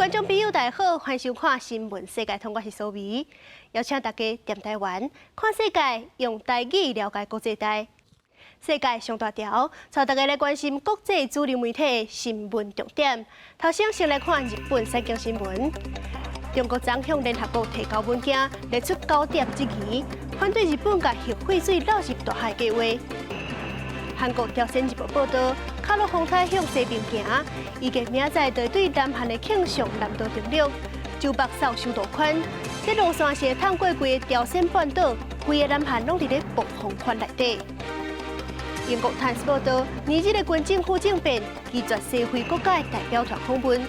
觀眾朋友大家好，歡迎收看《新聞世界通》，我是蘇美，邀請大家踮台灣看世界，用台語了解國際大。世界上大條，帶大家來關心國際主流媒體新聞重點。頭先先來看日本產經新聞，中國昨向聯合國提交文件，列出九點質疑，反對日本共核廢水漏入大海計劃。韓國朝鮮日報報道，卡洛風台向西邊行，預計明仔載就對南韓的慶尚南道登陸，州北掃相當寬。這路線是會淌過規个朝鮮半島，規个南韓攏佇咧暴風圈內底。英國《泰晤士報》報道，尼日的軍政府政變，拒絕西非國家的代表團訪問，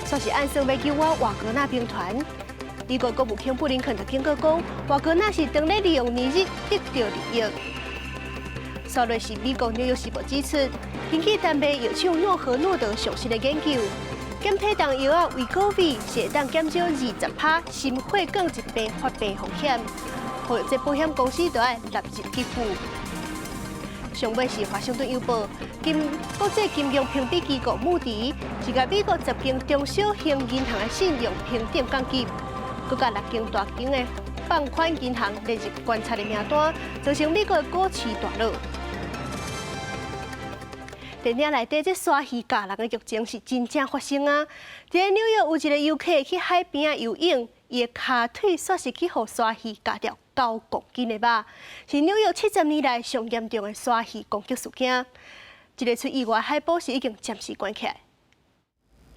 煞是暗算欲救援瓦格納兵團。美國國務卿布林肯就警告講，瓦格納是當咧利用尼日得著利益。煞落是美國紐約時報指出，根據丹麥藥廠諾和諾德上新的研究，減體重藥仔維高維是會當減少20%心血管疾病發病風險，呼籲這保險公司都愛納入給付。上尾是華盛頓郵報，金國際金融評比機構穆迪是共美國10間中小型銀行的信用評等降級，閣共六間大型的放款銀行列入觀察的名單，造成美國的股市大落。電影內底這鯊魚咬人的劇情是真正發生啊！佇紐約有一個遊客去海邊仔游泳，伊的跤腿煞是去予鯊魚咬著9公斤的肉，是紐約70年來上嚴重的鯊魚攻擊事件。這个出意外海堡是已經暫時關起來。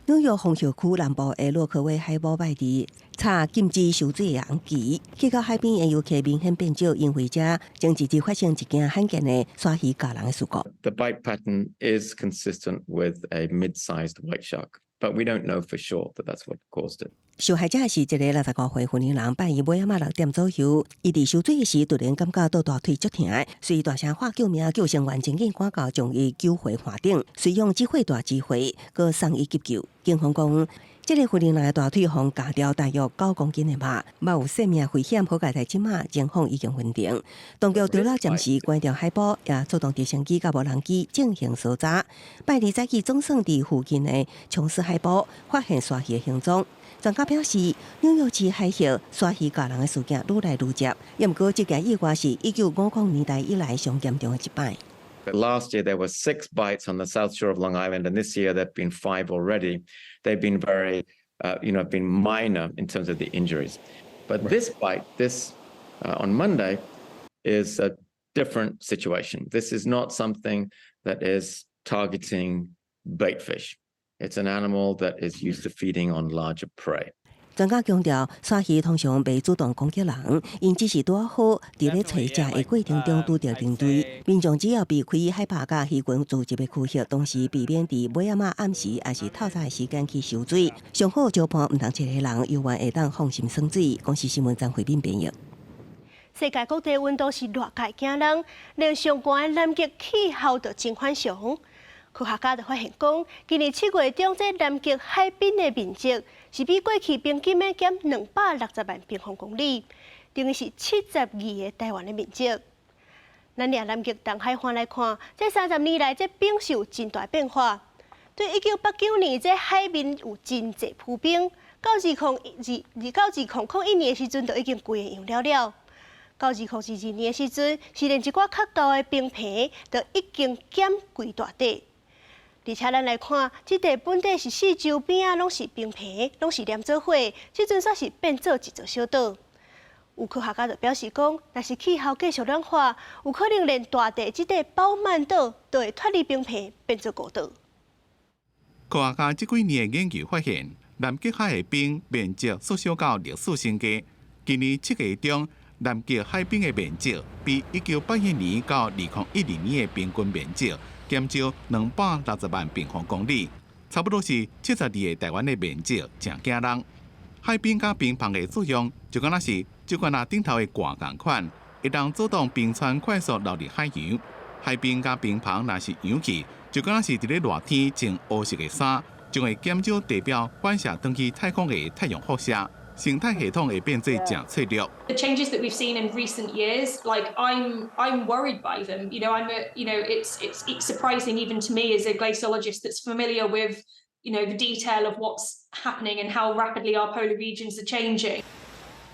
紐約風後區南部的洛克威海堡拜二，插禁止泅水的紅旗，去到海邊的遊客明顯變少，因為遮前一日發生一件罕見的鯊魚咬人的事故。 The bite pattern is consistent with a mid-sized white shark, but we don't know for sure that that's what caused it. 受害者是一个65歲婦人，拜一尾仔6點左右，伊佇泅水時突然感覺到大腿足疼，隨大聲喊救命，救生員真緊趕到將伊救回岸頂，隨用指揮大指揮，閣送醫急救。警方講，這個婦人的大腿予咬著大約9公斤的肉，嘛有性命危險，好佳哉這馬情況已經穩定。當局除了暫時關掉海堡，也出動直升機佮無人機進行搜查。拜二早起總算佇附近的瓊斯海堡發現鯊魚的行蹤。專家表示，紐約市海域鯊魚咬人的事件愈來愈濟，毋過這件意外是1950年代以來上嚴重的一擺。 Last year there were six bites on the south shore of Long Island, and this year there have been five already. They've been very, been minor in terms of the injuries. But this bite, this on Monday, is a different situation. This is not something that is targeting bait fish. It's an animal that is used to feeding on larger prey. 專家強調，鯊魚通常袂主動攻擊人，𪜶只是拄好佇咧揣食的過程中拄著人類。民眾只要避開海拔佮魚群聚集的區域，同時避免佇尾仔仔暗時抑是透早的時間去泅水。上好相伴毋通一个人遊玩會當放心耍水。公視新聞張慧敏編譯。世界各地溫度是熱甲會驚人，連上寒的南極氣候都真反常。科學家就發現講，今年7月中，這南極海冰的面積是比過去平均的減260萬平方公里，等於是72個台灣的面積。咱掠南極東海岸來看，這30年來，這冰是有真大變化。對1989年，這海面有真濟浮冰，到2001年的時陣，就已經規个融了了。到2022年的時陣，是連一寡較厚的冰皮都已經減規大塊。而且咱來看，這塊本底是四周邊仔攏是冰皮，攏是黏做伙，這陣煞是變做一座小島。有科學家就表示講，若是氣候繼續暖化，有可能連大地這塊飽滿島都會脫離冰皮，變做孤島。科學家這幾年的研究發現，南極海的冰面積縮小到歷史新低。今年7月中，南極海冰的面積比1981年到2012年的平均面積減少260萬平方公里，差不多是72個台灣的面積，誠驚人。海冰佮冰棚的作用，就敢若是酒罐仔頂頭的蓋仝款，會當阻擋冰川快速流入海洋。海冰佮冰棚若是融去，就敢若是佇咧熱天穿烏色的衫，就會減少地表反射轉去太空的太陽輻射。生態系統會變做誠脆弱。 The changes that we've seen in recent years, like I'm worried by them. You know, I'm a, you know, it's surprising even to me as a glaciologist that's familiar with The detail of what's happening and how rapidly our polar regions are changing.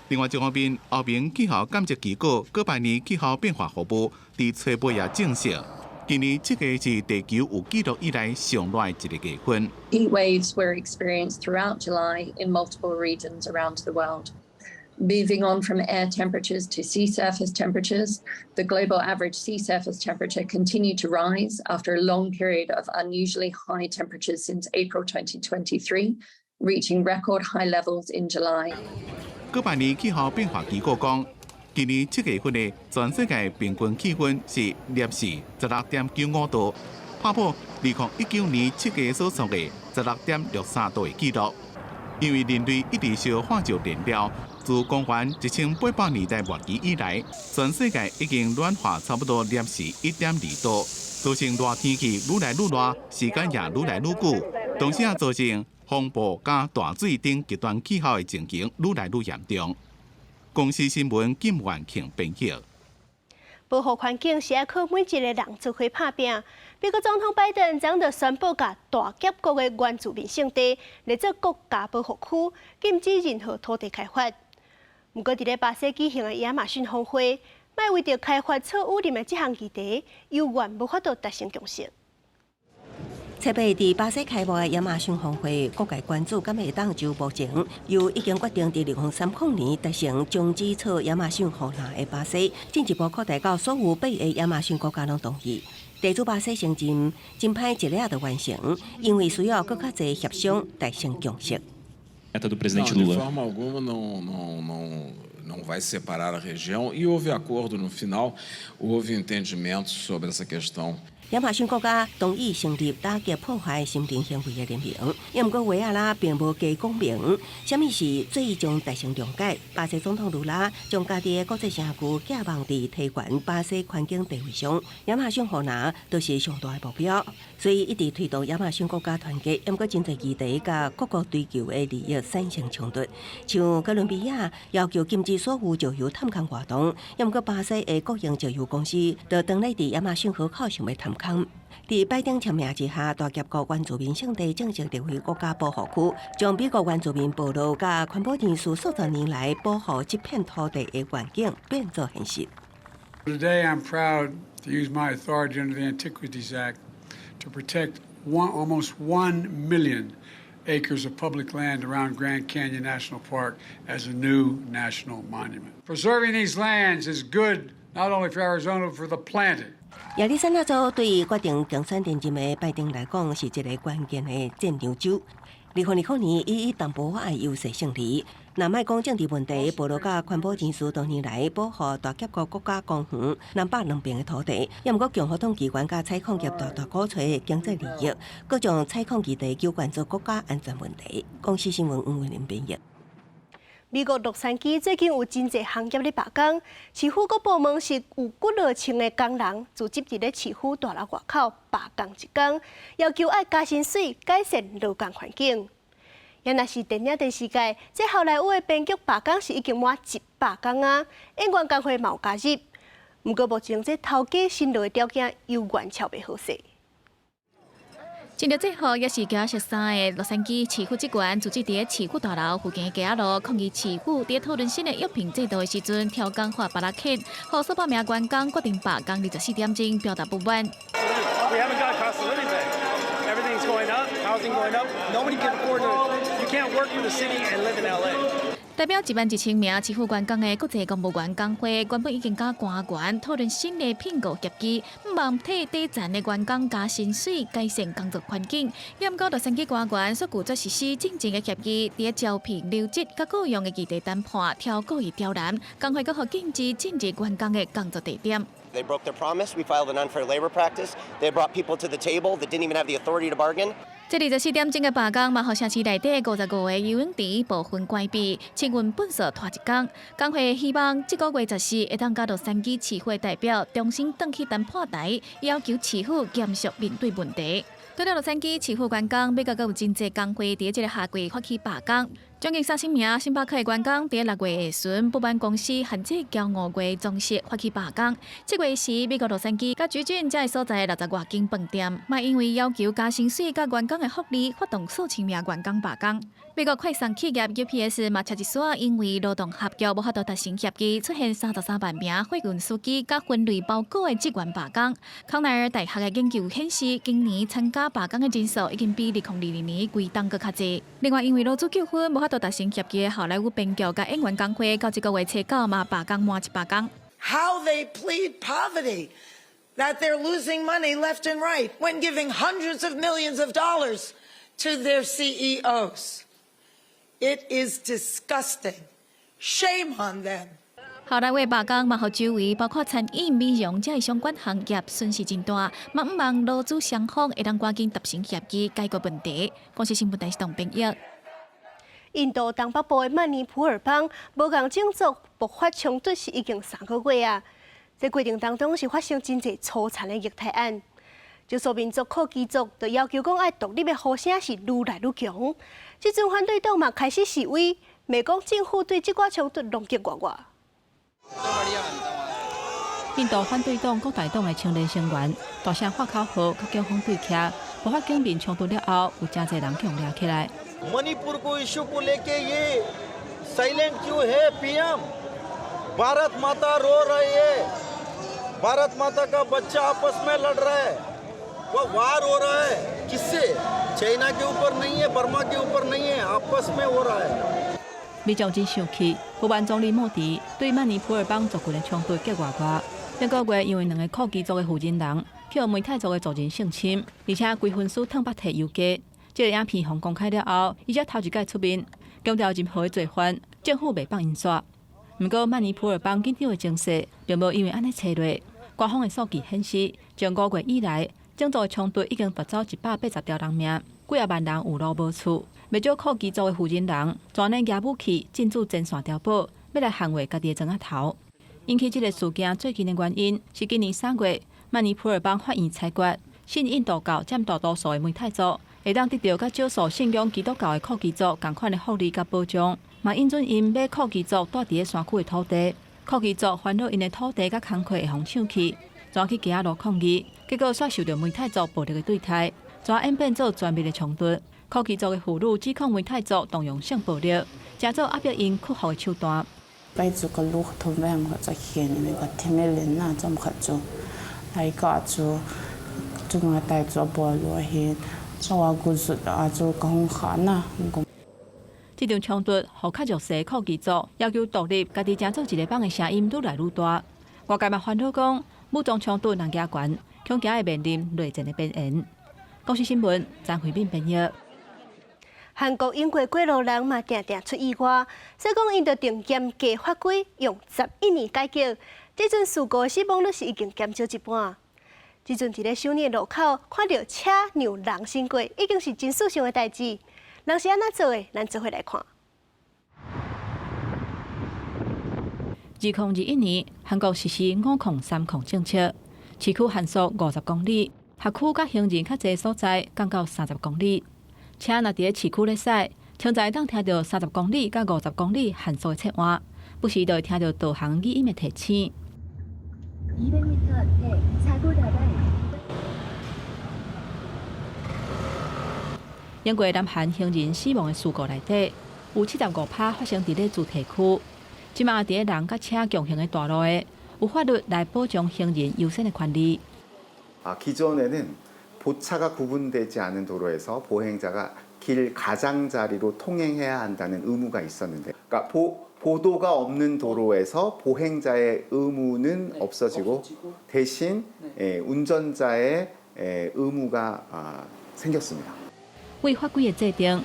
另外一方面，歐盟氣候監測機構哥白尼氣候變化服務佇初八也證實，今年7月是地球有記錄以來上熱的一個月份。 Heat waves were experienced throughout July in multiple regions around the world. Moving on from air temperatures to sea surface temperatures, the global average sea surface temperature continued to rise after a long period of unusually high temperatures since April 2023, reaching record high levels in July. 哥白尼氣候變化機構講，今年7月份的全世界平均氣溫是攝氏16.95度，拍破2019年7月所創的16.63度的紀錄。因為人類一直燒化石燃料，自公元1800年代末期以來，全世界已經暖化差不多攝氏1.2度，造成熱天氣愈來愈熱，時間也愈來愈久，同時也造成風暴佮大水等極端氣候的情形愈來愈嚴重。公視新聞金元慶編譯。保護環境是愛靠每一個人做伙拍拚。美國總統拜登昨就宣布，共大峽谷的原住民聖地列做國家保護區，禁止任何土地開發。毋過，佇咧巴西舉行的亞馬遜峰會，莫為著開發草雨林的這項議題，猶原無法度達成共識。七八佇巴西開幕的亞馬遜峰會，各界關注敢會當就目前由已經決定佇2030年達成終止採亞馬遜雨林的巴西，進一步擴大到所有八个亞馬遜國家攏同意。地主巴西承認真歹一下就完成，因為需要閣較濟協商達成共識。 Não, de forma alguma não, não, não, não vai separar a região e houve acordo no final, houve entendimento sobre essa questão. 亞馬遜國家同意成立打擊破壞森林行為的聯盟，毋過話仔啦並無加講明，啥物是最終達成諒解。巴西總統盧拉將家己的國際聲譽寄望佇提懸巴西環境地位上，亞馬遜雨林就是上大的目標，所以一直推動亞馬遜國家團結。毋過真濟議題佮各國追求的利益產生衝突，像哥倫比亞要求禁止所有石油探礦活動，毋過巴西的國營石油公司就當咧佇亞馬遜河口想欲探礦。佇拜登簽名之下，大峽谷原住民聖地正式列為國家保護區，將美國原住民部落佮環保人士數十年來保護這片土地的願景變做現實。 Today, I'm proud to use my authority under the Antiquities Act to protect almost 1 million acres of public land around Grand Canyon National Park as a new national monument. Preserving these lands is good not only for Arizona, but for the planet. 亞利桑那州對決定競選連任的拜登來講，是一個關鍵的戰場州。2020年，伊以淡薄仔的優勢勝利。若莫講政治問題，部落佮環保人士多年來保護大峽谷國家公園南北兩邊的土地，抑毋過共和黨議員佮採礦業大大鼓吹的經濟利益，閣將採礦議題糾結做國家安全問題。公視新聞黃慧玲編譯。美國洛杉磯最近有真濟行業咧罷工，市府閣部門是有幾落千个工人聚集佇咧市府大樓外口罷工一工，要求愛加薪水、改善勞工環境。也若是電影電視界，這好萊塢的編劇罷工是已經滿100工啊，演員工會嘛有加入。毋過目前這頭家辛勞的條件猶原俏袂好勢。穿著制服抑是著熟衫的洛杉磯市府職員，組織佇市府大樓附近的街仔路抗議市府佇討論新的藥品制度的時陣，刁工發巴拉克，予數百名員工決定罷工24點鐘，表達不滿。 We haven't got cost of living pay. Everything's going up, housing going up. Nobody can afford to. You can't work for the city and live in LA. 代表1萬1千名市府員工的國際公務員工會，原本已經佮官員討論新的聘僱協議，向望替底層的員工加薪水、改善工作環境。毋過洛杉磯官員煞拒絕實施進前的協議，佇招聘、留職佮僱傭的議題談判，刁故意刁難，工會閣予禁止進入員工的工作地點。 They broke their promise. We filed an unfair labor practice. They brought people to the table that didn't even have the authority to bargain. 這24點鐘的罷工，嘛，予城市內底55個游泳池部分關閉，清運糞埽拖一工。工會希望這個月14會當佮洛杉磯市會代表重新轉去談判台，要求市府嚴肅面對問題。除了洛杉磯市府員工，美國閣有真濟工會佇這个夏季發起罷工。將近30名星巴克的員工佇6月下旬，不滿公司限制交5月裝飾發起罷工。7月時，美國洛杉磯佮主郡這个所在60外間飯店，嘛因為要求加薪水佮員工的福利，發動數千名員工罷工。美國快送企業 UPS 嘛，車一逝因為勞動合約無法度達成協議，出現33萬名貨運司機佮分類包裹的職員罷工。康奈爾大學的研究顯示，今年參加罷工的人數已經比2022年規冬閣較濟。另外，因為勞資糾紛無法度達成協議的好萊塢編劇佮演員工會，到這個月初九嘛罷工滿100工。 How they plead poverty, that they're losing money left and right when giving hundreds of millions of dollars to their CEOs. It is disgusting. Shame on them. 好萊塢罷工嘛，予周圍包括餐飲、美容這相關行業損失真大，嘛向望勞資雙方會當趕緊達成協議解決問題。公視新聞台是董編譯。印度東北部的曼尼普爾邦無仝種族爆發衝突是已經3個月啊！這過程當中是發生真濟粗殘的虐待案，少數民族庫基族就要求講愛獨立的呼聲是愈來愈強。這陣反對黨嘛開始示威，美國政府對這寡衝突攏激外外。印度反對黨國大黨的青年成員大聲喊口號，佮警方對峙，爆發警民衝突了後，有誠濟人予掠起來。 Manipur को इशू को लेके ये साइलेंट क्यों है पीएम? भारत माता रो रही है, भारत माता का बच्चा आपस में लड़ रहा है, वो वार हो रहा है। किससे? चाइना के ऊपर नहीं है, बर्मा के ऊपर नहीं है, आपस में हो रहा है。民眾真生氣，不滿總理莫迪對曼尼普爾邦族群的衝突結外外。頂個月因為兩个庫基族的負責人去予梅泰族的族人性侵，而且規分屍褪腹提油雞。這个影片予公開了後，伊才頭一擺出面強調任何的罪犯，政府袂放𪜶煞。毋過曼尼普爾邦緊張的情勢並無因為按呢衰落。官方的數據顯示，從5月以來，種族的衝突已經奪走180條人命，幾仔萬人有路無厝。袂少庫基族的負責人，專門舉武器進駐前線碉堡，欲來捍衛家己的莊仔頭。引起這个事件最近的原因是今年3月，曼尼普爾邦法院裁決，信印度教佔大多數的梅泰族，會當得著佮少數信仰基督教的庫基族仝款的福利佮保障，嘛允准𪜶買庫基族蹛佇咧山區的土地。庫基族煩惱𪜶的土地佮工課會予搶去，轉去街仔路抗議，結果煞受著梅泰族暴力的對待，轉演變做全面的衝突。庫基族的婦女指控梅泰族動用性暴力，成做壓迫𪜶屈服的手段。 Pai chu ka lu thum veng kha cha hian ni ka themel na chom kha chu ai ka chu chunga tai chu bo lo hi chawa gu zu a chu ka hong kha na。這場衝突，予較弱勢庫基族要求獨立，家己成做一个邦的聲音愈來愈大。外界嘛煩惱講，武裝衝突若加懸，恐驚會面臨內戰的邊緣。公視新聞張惠敏編譯。韓國英國過路人嘛，定定出意外，所以講𪜶就定嚴格法規，用11年解決。這陣事故死亡率是已經減少一半。這陣佇咧首爾路口看著車讓人先過，已經是真穡常的代誌。人是按怎做的？咱做伙來看。2021年，韓國實施五控三控政策，市區限速50公里，學區佮行人較濟所在降到30公里。車若佇咧市區咧駛，常常會當聽著30公里佮50公里限速的切換，不時就會聽著導航語音的提醒。 200m 앞에 사고 다발. 英國南韓行人死亡的事故內底，有75%發生佇咧住宅區。這馬佇咧人佮車共行的大路的，有法律來保障行人優先的權利。 아 기존에는 보차가 구분되지 않은 도로에서 보행자가 길 가장자리로 통행해야 한다는 의무가 있었는데, 그러니까 보도가 없는 도로에서 보행자의 의무는 없어지고, 없어지고 대신 예, 운전자의 예, 의무가 생겼습니다. 為法規的制定，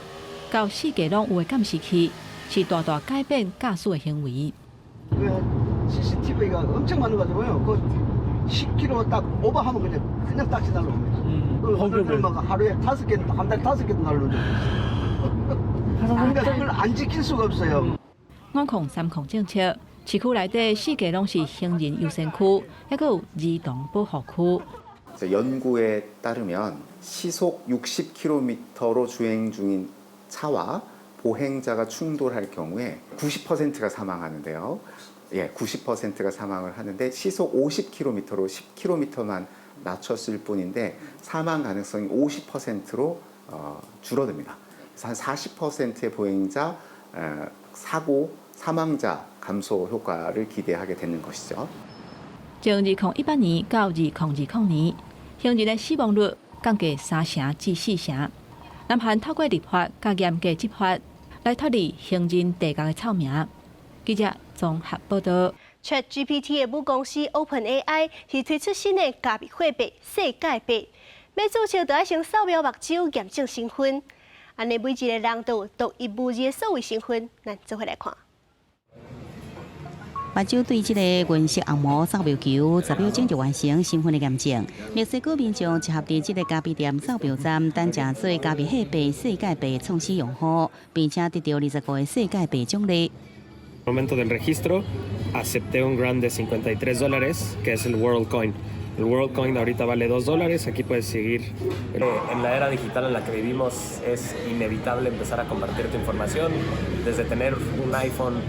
到四界攏有的監視器，是大大改變駕駛的行為。 CCTV가 엄청 많은 가지고요. 그 10km 딱 오버하면 그냥 그냥 딱지 날라옵니다. 그 막 하루에 다섯 개, 한 달에 다섯 개도 날라오죠. 그러니까 그걸 안 지킬 수가 없어요. 五控三控政策，市區內底四界攏是行人優先區，猶閣有兒童保護區。 연구에 따르면 시속 60km로 주행 중인 차와 보행자가 충돌할 경우에 90%가 사망하는데요. 예, 90%가 사망을 하는데 시속 50km로 10km만 낮췄을 뿐인데 사망 가능성이 50%로 줄어듭니다. 그래서 한 40%의 보행자 사고 사망자 감소 효과를 기대하게 되는 것이죠. 從2018年到2020年，行人的死亡率降低3成至4成。南韓透過立法佮嚴格執法來脫離行人地獄的臭名。記者綜合報道。 ChatGPT 的母公司 OpenAI 是推出新的加密貨幣世界幣，欲註冊就愛先掃描目睭驗證身份，按呢每一个人都有獨一無二的數位身份，咱做伙來看。目睭對這个銀色虹膜掃描球，10秒鐘就完成身份的驗證。墨西哥民眾集合佇這个咖啡店掃描站，等成做加密貨幣世界幣創始用戶，並且得著25个世界幣獎勵。 Momento del registro, acepté un grant de 53 dólares, que es el WorldCoin. El WorldCoin ahorita vale 2 dólares, aquí puedes seguir. En la era digital en la que vivimos es inevitable empezar a compartir tu información. Desde tener un iPhone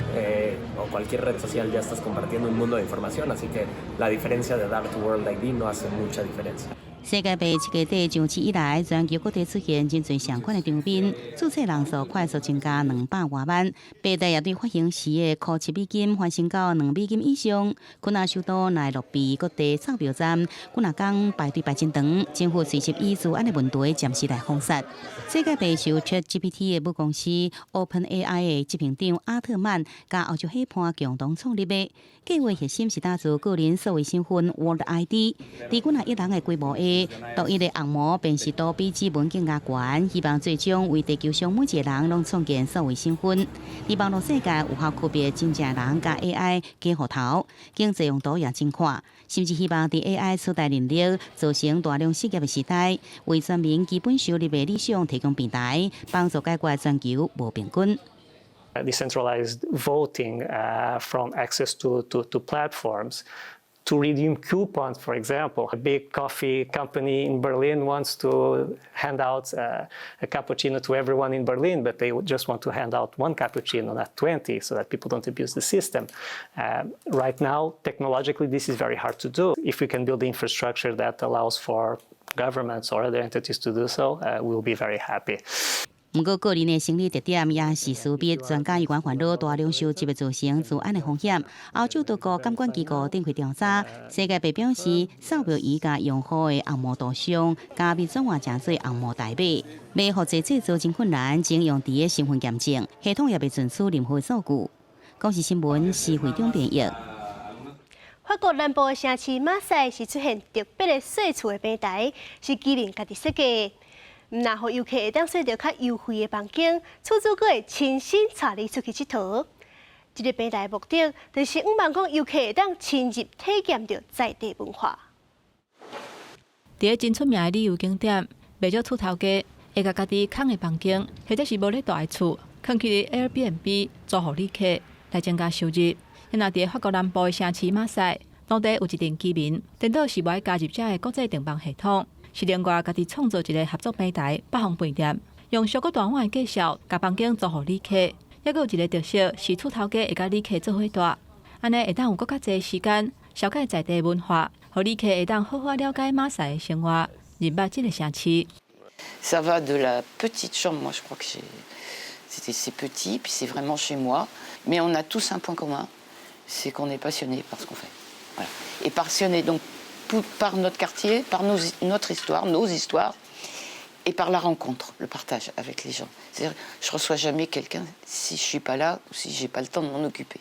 o cualquier red social ya estás compartiendo un mundo de información, así que la diferencia de dar tu World ID no hace mucha diferencia. 世界幣七月底上市以來，全球各地出現真濟相款的場面，註冊人數快速增加200外萬。幣價也對發行時的1.7美金翻升到2美金以上。肯亞首都內洛比各地掃描站，幾若工排隊排真長，政府隨即以資安的問題暫時來封殺。世界幣受 ChatGPT 的母公司 OpenAI 的執行長阿特曼佮歐洲伙伴共同創立的。計畫核心是打造個人數位身份 World ID，佇幾若億人的規模下，獨一的虹膜辨識度比指紋更加懸，希望最終為地球上每一个人攏創建數位身份。佇網路世界有效區別真正人佮 AI 假芋頭，經濟用途也真闊，甚至希望佇 AI 取代人力，造成大量失業的時代，為全民基本收入的理想提供平台，幫助解決全球無平均。 Decentralized voting from access to platforms to redeem coupons, for example. A big coffee company in Berlin wants to hand out a cappuccino to everyone in Berlin, but they just want to hand out one cappuccino, not 20, so that people don't abuse the system. Right now, technologically, this is very hard to do. If we can build the infrastructure that allows for governments or other entities to do so, we'll be very happy. 毋過，個人的生理特點也是私密，專家有關煩惱大量收集會造成資安的風險。歐洲多國監管機構展開調查，世界幣表示，掃描儀共用戶的虹膜圖像加密轉換成做虹膜代碼，欲複製製造真困難，只用佇个身份驗證系統也袂存取任何數據。公視新聞施會長編譯。法國南部的城市馬賽是出現特別的稅厝的平台，是居民家己設計。毋但予遊客會當睡著較優惠的房間，厝主閣會親身帶你出去𨑨迌。這个平台的目的，就是向望講遊客會當親入體驗著在地文化。佇个真出名的旅遊景點，袂少厝頭家會共家己空的房間，或者是無咧住的厝，囥去 Airbnb 租予旅客來增加收入。若佇个法國南部的城市馬賽，當地有一陣居民，顛倒是無愛加入遮个國際訂房系統。是另外家己創造一个合作平台，北方飯店用俗閣大碗的介紹，共房間租予旅客。抑閣有一个特色是厝頭家會佮旅客做伙住，按呢會當有閣較濟時間紹介在地文化，予旅客會當好好了解馬賽的生活，認捌這个城市。 Ça va de la petite chambre, moi je crois que c'est petit, puis c'est vraiment chez moi, mais on a tous un point commun, c'est qu'on est passionné par ce qu'on fait. Voilà. Et passionné donc par notre quartier, par notre histoire, nos histoires, et par la rencontre, le partage avec les gens. C'est-à-dire, je reçois jamais quelqu'un si je suis pas là ou si j'ai pas le temps de m'en occuper.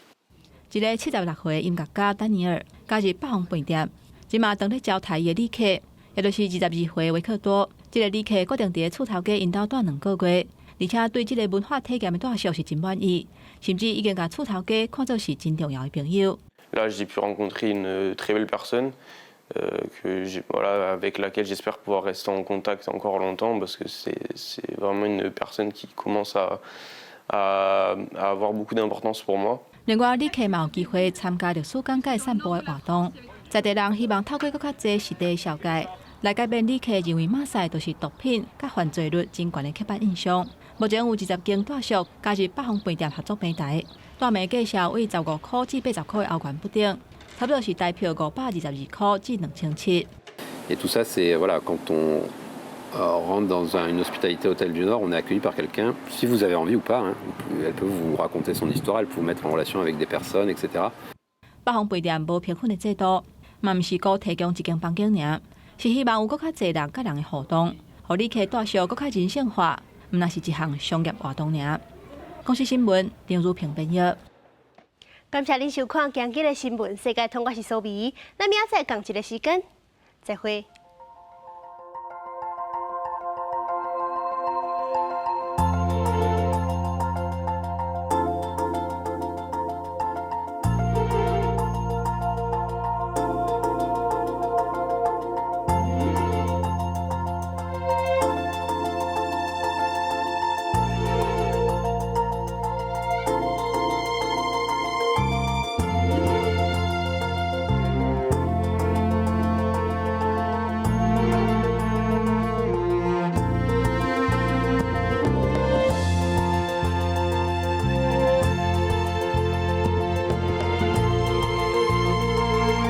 一个76歲音樂家丹尼爾加入北方飯店，這馬當咧招待伊的旅客，也就是22歲維克多。這个旅客決定佇个厝頭家𪜶兜蹛2個月，而且對這个文化體驗的住宿是真滿意，甚至已經共厝頭家看做是真重要的朋友。 Là, j'ai pu rencontrer une très belle personne voilà, avec laquelle j'espère pouvoir rester en contact encore longtemps parce que c'est vraiment une personne qui commence à avoir beaucoup d'importance pour moi. 另外，旅客嘛有機會參加歷史講解散步的活動，在地人希望透過閣較濟實地紹介，來改變旅客認為馬賽就是毒品佮犯罪率真懸的刻板印象。目前有20間大學加入北方飯店合作平台，大暝價數為15塊至80塊的歐元不等，差不多是台票522塊至2700。 Et tout ça, c'est voilà, quand on rentre dans une hospitalité Hôtel du Nord, on est accueilli par quelqu'un, si vous avez envie ou pas, hein, elle peut vous raconter son histoire, elle peut vous mettre en relation avec des personnes, etc. 北方飯店無評分的制度，嘛毋是閣提供一間房間爾，是希望有閣較濟人佮人的互動，予旅客住宿閣較人性化，毋但是一項商業活動爾。公視新聞張如平編譯。感謝恁收看今日的新聞世界通，我是蘇美，咱明仔載仝一个時間，再會。